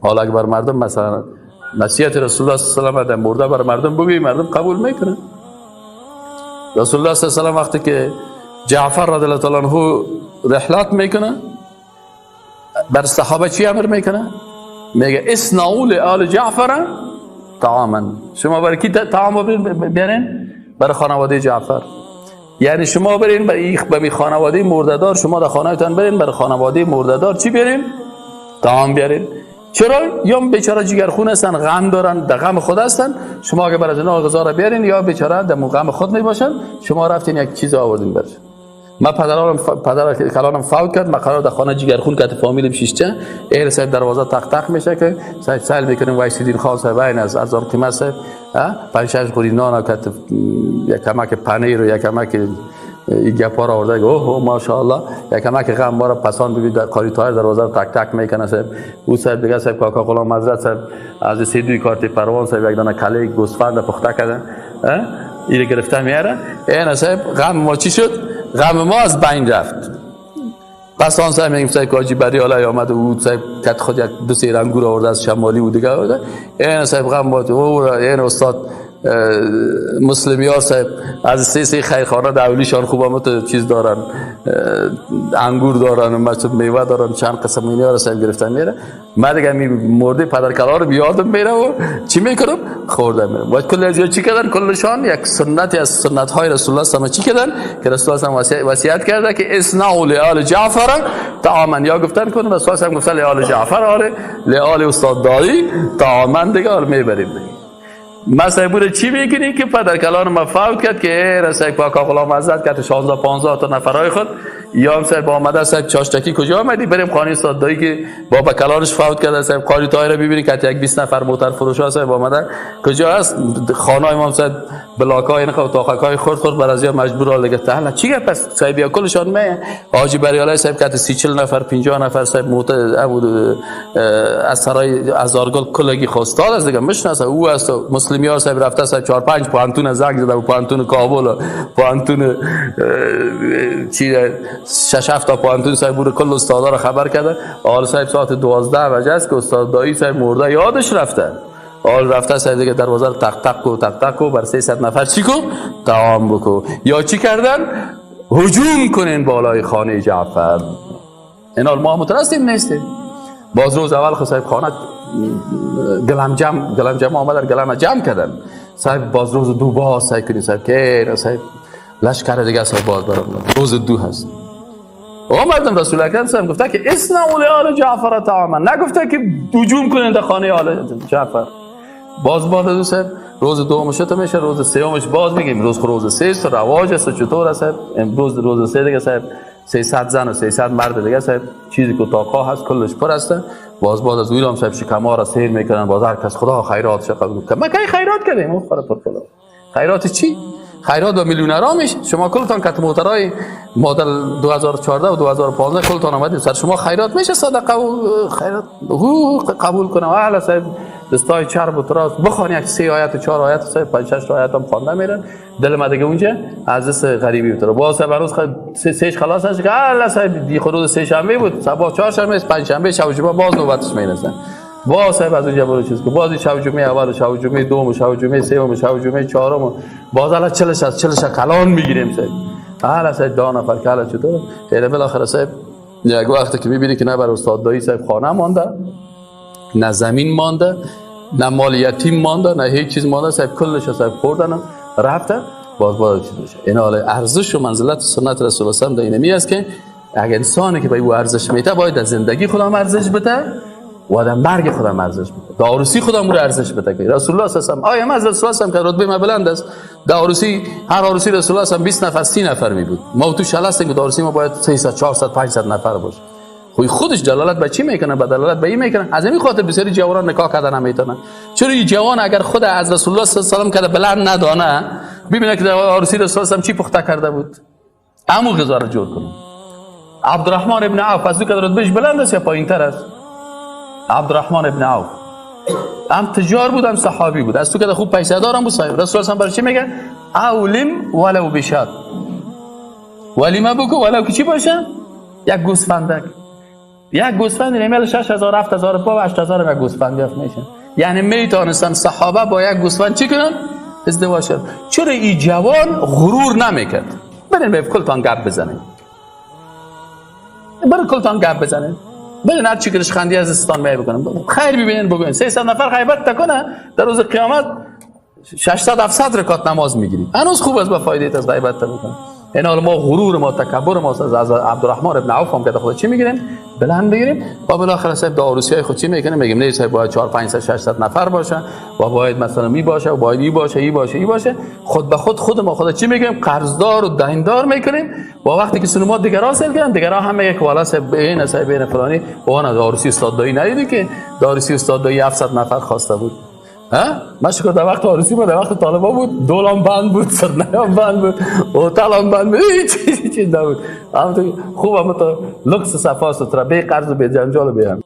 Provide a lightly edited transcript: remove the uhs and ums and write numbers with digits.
حالا اگه بر مردم مثلا نصیحت رسول الله صلی الله علیه و آله مرده بر مردم بگویی، مردم قبول میکنه. رسول الله صلی الله علیه و وقتی که جعفر رضی الله تعالی عنه رحلت میکنه، بر صحابه چی امر میکنه؟ میگه اصنعوا لآل جعفر طعاما. شما برای کی طعام بیارین؟ برای خانواده جعفر. یعنی شما برین برای خانواده مرده‌دار، شما در خانه‌تان برین برای خانواده مرده‌دار چی بیارین؟ طعام بیارین. چرا؟ یا بیچاره جگرخون هستن، غم دارن، در غم خود هستن. شما اگه برای اینا غذا را بیارین، یا بیچاره در غم خود میباشن، شما رفتین یک چیز آوردین برش. ما پدر کلانم فوت کرد، ما قرار در خانه جگرخون که فامیلم شیشته، ایر صاحب دروازه تق تق میشه که صاحب سیل میکنیم وایسیدین خان صاحب این از ارزان قیمت صاحب پنج شش خوری نان که یک کمک پنیر و یک کمک این گپا را آورده، اوه ماشاءالله، یک کمک غم بارا پسان ببین در قاری طاهر دروازه رو تک تک میکنه صاحب. او صاحب دیگه صاحب کاکا غلام حضرت صاحب از سیدوی کارت پروان صاحب یک دانه کله گوسفند پخته کرده، اینو گرفته میاره. این صاحب غم ما چی شد؟ غم ما از بین رفت. پس آن صاحب میگیم صاحب کاجی بری حالا آمد و او صاحب کت خود یک دو سه انگور آورده از شمالی و دیگه آورده. این صاحب غم بود. او این استاد مسلمیار صاحب از سه سه خیرخانه دولیشان خوب هم تو چیز دارن، انگور دارن و مثلا میوه دارن، چند قسم اینا رو صاحب گرفتن میره. من دیگه می مرده پدر رو بیادم میره و چی میکنم؟ خوردم میرم. باید کل از چی کردن؟ کلشان یک سنتی از سنت های رسول الله صلی چی کردن که رسول الله صلی وصیت کرده که اصنعوا لآل جعفر طعاما، یا گفتن کنه رسول الله گفتن لآل جعفر، آره لآل استاد دایی طعاما دیگه میبریم. مثلا بوده چی میکنی که پدر کلان ما فوت کرد که رسای پاکا غلام حضرت که 16 15 تا نفرای خود یا صاحب آمده صاحب چاشتکی کجا آمدی بریم خانه استاد دایی که بابا کلانش فوت کرده صاحب قاری طاهر ببینی که یک 20 نفر موتر فروش ها صاحب آمده کجا است خانه امام صاحب بلاک های اینقدر اتاق های خرد خرد بر از یا مجبور حال دیگه تعالی چی گفت پس صاحب یا کلشان می حاجی بریالای صاحب که 30 40 نفر 50 نفر صاحب موتر از سرای هزارگل کلگی خواستاد است دیگه مشناسه او است. مسلمی ها صاحب رفته صاحب 4 5 پوهنتون زنگ زده و پوهنتون کابل و پوهنتون چی 6 7 تا پوهنتون صاحب بود کل استادا رو خبر کرده. آل صاحب ساعت 12 بجه است که استاد دایی صاحب مرده یادش رفته. آل رفته صاحب دیگه دروازه رو تق تق کو تق تق کو بر 300 نفر چی کو طعام بکو. یا چی کردن؟ هجوم کنین بالای خانه جعفر. اینا ما مترستیم نیستیم. باز روز اول خو صاحب خانه گلم جمع گلم جمع آمدن گلم جمع کردن صاحب. باز روز دو باز سعی کنی صاحب که صاحب لشکر دیگه صاحب باز برام روز دو هست. مردم رسول اکرم صاحب گفته که اصنعوا لآل جعفر طعاما، نگفته که هجوم کنین در خانه آل جعفر. باز بعد از صاحب روز دومش تو میشه، روز سومش باز میگیم روز روز سه است رواج است چطور است امروز روز سه دیگه صاحب 300 زن و 300 مرد دیگه صاحب چیزی که اتاقا هست کلش پر است. باز باز از ویلام صاحب شکما را سیر میکنن. باز هر کس خدا خیرات شه قبول کرد. ما کی خیرات کردیم؟ او خدا پر خدا خیرات چی؟ خیرات به میلیونرها میشه. شما کلتان کت موترای مدل 2014 و 2015 کلتان آمدید سر شما خیرات میشه صدقه و خیرات هو قبول کنه. و اهل صاحب دستای چرب و تراز بخوان یک 3 آیت و 4 آیت صاحب 5 6 آیت هم خوانده میرن. دل ما دیگه اونجا از دست غریبی میتره. باز صاحب روز سهش خلاص نشه که الله صاحب دی روز سه شنبه بود، صبح چهار شنبه پنج شنبه شب جمعه باز نوبتش میرسه. باز صاحب از اونجا برو چیز که باز شب جمعه اول، شب جمعه دوم، شب جمعه سوم، شب جمعه چهارم، باز الله 40 از 40 کلان میگیریم صاحب. اهل صاحب 10 نفر کلا چطور خیلی بالاخره صاحب یک وقتی که میبینی که نه بر استاد دایی صاحب خانه مانده، نه زمین مانده، نه مال یتیم مانده، نه هیچ چیز مانده، صاحب کلش صاحب خوردن رفته. باز باز چیز میشه. این حال ارزش و منزلت سنت رسول الله صلی الله علیه و آله است که اگر انسانی که به او ارزش میده باید در زندگی خودم ارزش بده و در مرگ خودم ارزش بده، در عروسی خودم رو ارزش بده. که رسول الله صلی الله علیه و آله، آیا از رسول الله که رتبه ما بلند است، در عروسی هر عروسی رسول الله صلی 20 نفر 30 نفر می بود، ما تو شل هستیم که در عروسی ما باید 300 400 500 نفر باشه. خب خودش دلالت به چی میکنه؟ به دلالت به این میکنه. از همین خاطر بسیاری جوانان نکاح کردن نمیتونن. چرا این جوان اگر خود از رسول الله صلی الله علیه و آله که بلند ندانه، ببینه که در عروسی رسول الله چی پخته کرده بود، همون غذا رو جور کنه. عبدالرحمن ابن عوف از او که رتبهش بلند است یا پایینتر است؟ عبدالرحمن ابن عوف هم تجار بود هم صحابی بود، از تو که خوب پیسه دارم بود. صاحب رسول الله برای چی میگه؟ اولم ولو بشات، ولیمه بکو ولو که چی باشه؟ یک گوسفندک. یک گوسفند نمیل 6000 7000 پا و 8000 یک گوسفند یافت میشن. یعنی میتونستن صحابه با یک گوسفند چی کنن؟ ازدواج کنن. چرا این جوان غرور نمیکرد؟ برین به کلتان گپ بزنین، برین کلتان گپ بزنین، برین هر چی که خندی از استان می بکنن، خیر ببینین بگوین 300 نفر غیبت تکنه در روز قیامت 600 700 رکعت نماز میگیری، هنوز خوب است با فایده از غیبت بکنن. این حالا ما غرور ما تکبر ما از عبدالرحمن ابن عوف هم که خود چی میگیریم؟ بلند بگیریم و بالاخره صاحب داروسی خود چی میکنه؟ میگیم نه صاحب باید 4 5 600 نفر باشه و باید مثلا می باشه و باید ای باشه ای باشه ای باشه. خود به خود خود ما خود چی میگیم؟ قرضدار و دیندار میکنیم. و وقتی که سنما دیگرا سیل کردن، دیگرا هم میگه که والا صاحب این صاحب این فلانی و اون داروسی استاد دایی ندیدی که داروسی استاد دایی 700 نفر خواسته بود. ها من شکر در وقت عروسی بود، در وقت طالبا بود، دولام بند بود، سرنیام بند بود، هتلام بند بود، هیچ چیز نبود. هم تو خوب هم تو لکس صفا ستره، بی قرض و بی جنجال و بی هم.